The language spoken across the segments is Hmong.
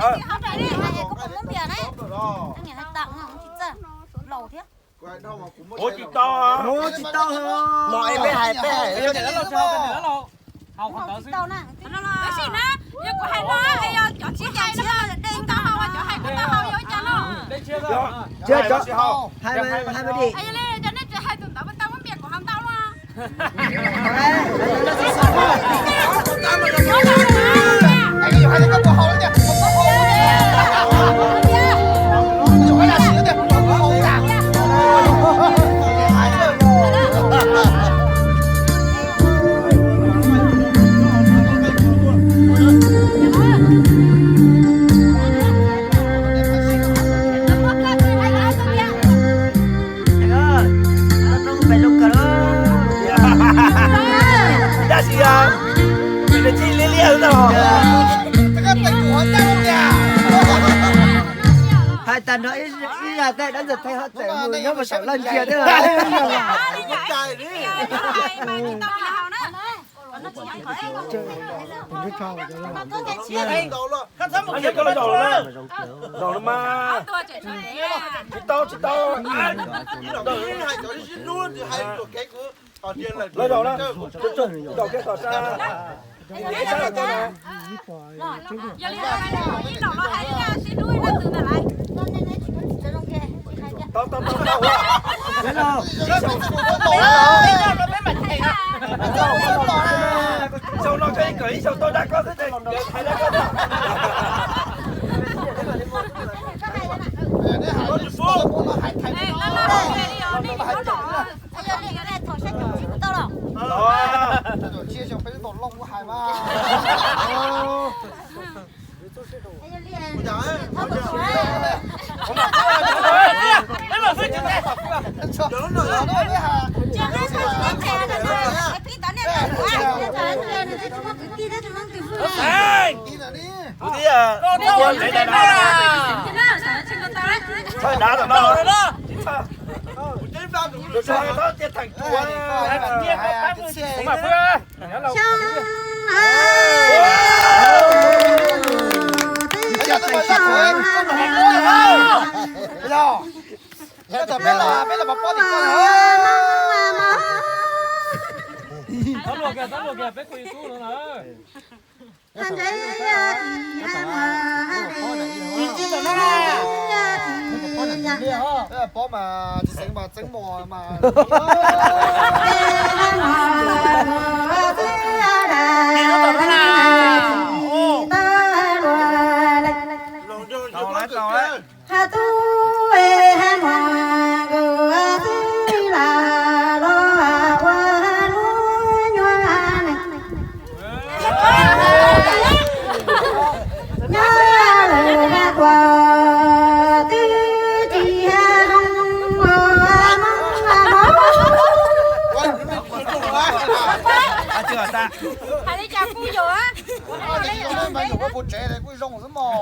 Hais koj puas muab npias ne? Tsis tau. Ua tsis tau. Ua tsis tau. Mos es peb hais peb hais. Tab sis na, yog kuv hais no, yog cov tsis hais na, de tau hau, cov hais kuv tau hau yog ua cas no? Tsis hais, hais, hais mas dim. Yog li cov nej tsis hais tus ntawd puas tau muab npias kuv hau ntau no? Dab tsi, nws txij liab liab no. Hais tag nrho ib zaj tej dab ntxwg thaij hov txawm mus nyob mus saum laj ntsia thiab. Zaum no mas tsis tau, tsis tau. Los zaum na, zaum kiag tom sab. Yog li ib zaug los hais ib zaug sib hlub ib zaug twg ntawm lawv. Tau tau tau tau. Zaum no koj yeej kawm ib zaug tau dab koj xwb ces kawm hais dab koj xwb. Peb pom mas tsis xeev mas txeev mos mas. Hais li cas kuj yuav. Kuv tsev kuj zoo xwb mos.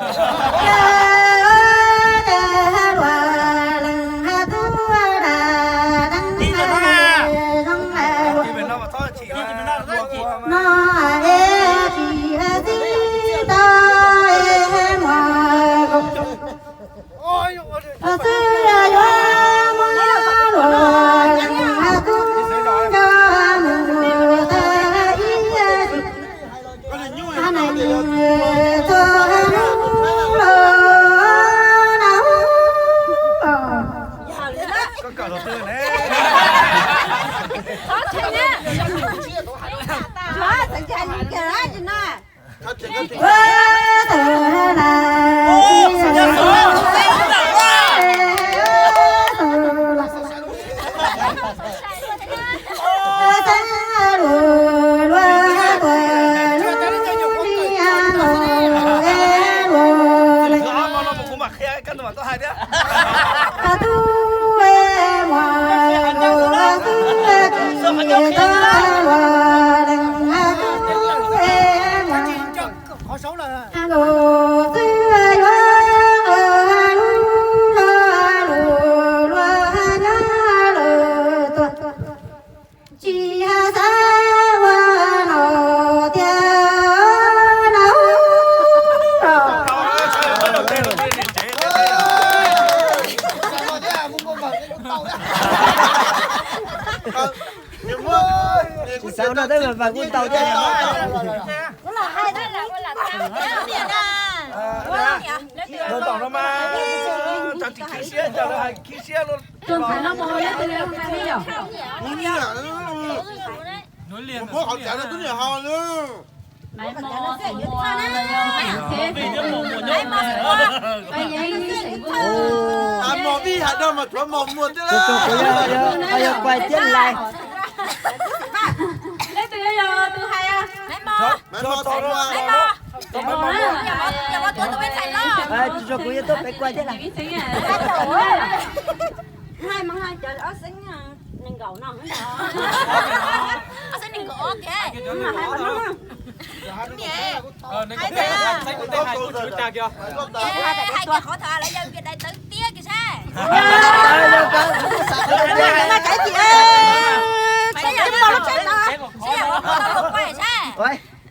Tsis xav ua no tiag no. Mas kuj tau tiag. Tus tom no mas, tsis khib siab, cov lawv hais khib siab luaj. Tus ntxhais no mus nyob twg li hais li yom? Mus nyiam, mus phob qhov tsav no tub niam haus na. Mos vij hais dog mas tsuav mos muag xwb. Kuv yog kuv yog kuv thiab lais. Leej twg yog tus hais? Maiv Mos. Tsis tshua kuv yuav tuaj pem kuaj thiab lais. Hais mas hais cov ob xeeb nees nkaum no. Ob xeeb nees nkaum ob tiag. Hais kiag qhov thaum lawv yog Việt Đại Tứ tiag kis sab.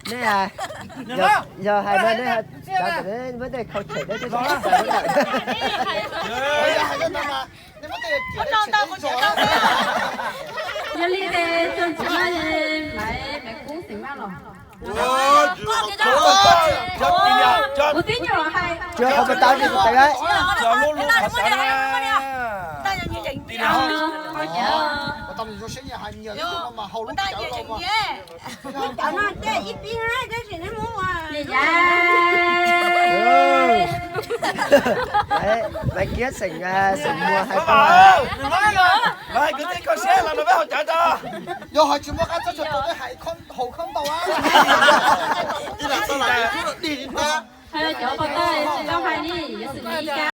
Nej, yog hais no nej muab tej khau tshem deb tib si. Yog li ces txog ntawm no, Maiv, Maiv Kub xeem Vaj los. Kuv tib nyuag hais. Tsuav qhov pas tau tsis tau. Cov no tej ib pib na, tab sis neb muab ua li ya. Maiv Kiab xeem, xeem Muas hais tau. Lawv hais kwv tij kho siab los no peb haus cawv tso. Yog hais tsis muaj qab txob tsuag tus peb hais haus khaub ntau. Cov pas tau tsis tau hais li, yuav xwm li cas.